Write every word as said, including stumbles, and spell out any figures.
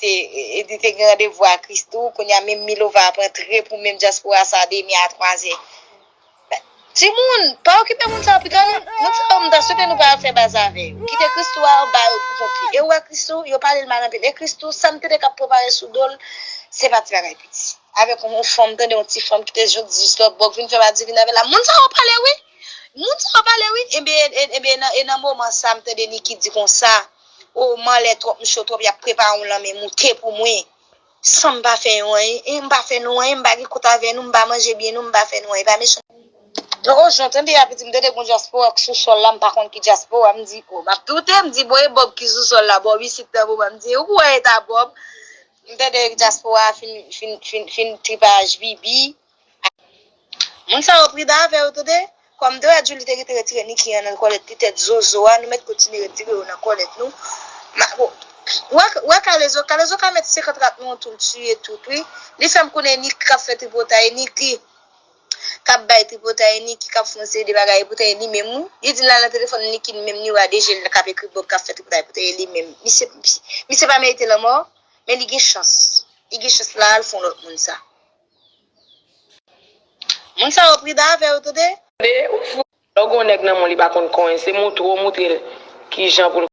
te, e, li te gen randevou a Christoo, kounye a menm Milova ap antre pou menm dyaspora sa demen a twazè. Timoun, pa okipe moun sa yo, pito nou, moun sa yo, m ta swete nou pa al fè baz avè yo. Kite Christoo a anba yo pou kont li. E ou wè Christoo, yo pale l mal anpil. E Christoo, sa m tande k ap prepare sou do l, se pa ti bagay piti. Avèk yon fanm, tande, yon ti fanm ki te jwenn jis lòt bò, k vin fè madivin avè l la. Moun sa yo pale wi. Moun sa yo pale wi. Ebyen, e, ebyen, nan, e nan moman sa, m tande Nicky di konsa, o, m anlè twòp, m cho twòp, y ap prepare yon lanmen moute pou mwen. San m pa fè yo anyen, e m pa fè nou anyen, m pa gen kont avè nou, m pa manje byen nou, m pa fè nou anyen, pa mechan. Non, o, jan tande a piti, m tande gon dyaspora k sou sòl la, m pa konn ki dyaspora, m di, o, m ap doute, m di, bon, e Bob ki sou sòl la, Bob isit nan moman, m di, ou kwè e ta Bob? M tande dyaspora a fin, fin, fin, fin tripaj Bibi. Moun sa yo pridan avè yo, tande. Kòm m te wè Djouly te kite retire Nicky an nan kòlèt li, tèt zozo a, nou mèt kontinye retire yo nan kòlèt nou. Ma, bon, wè, wè Kalezo, Kalezo ka mèt senkant rat nou an tou l tiye tout, wi. Li fè m konnen Nicky k ap fè tripotay, Nicky k ap bay tripotay, Nicky k ap fè yon seri de bagay, epoutan e li menm, wi. Li di l al nan telefòn Nicky, li menm niwo a deje, l k ap ekri Bob k ap fè tripotay, epoutan e li menm. Misye, misye pa merite lanmò, men li gen chans. Li gen chans la al fè yon lòt moun sa. Moun sa yo pridan avè yo, tande. Tande, ou fou. Lè w gen yon nèg nan men w, li pa konn konyen, se moutre w moutre l kijan pou l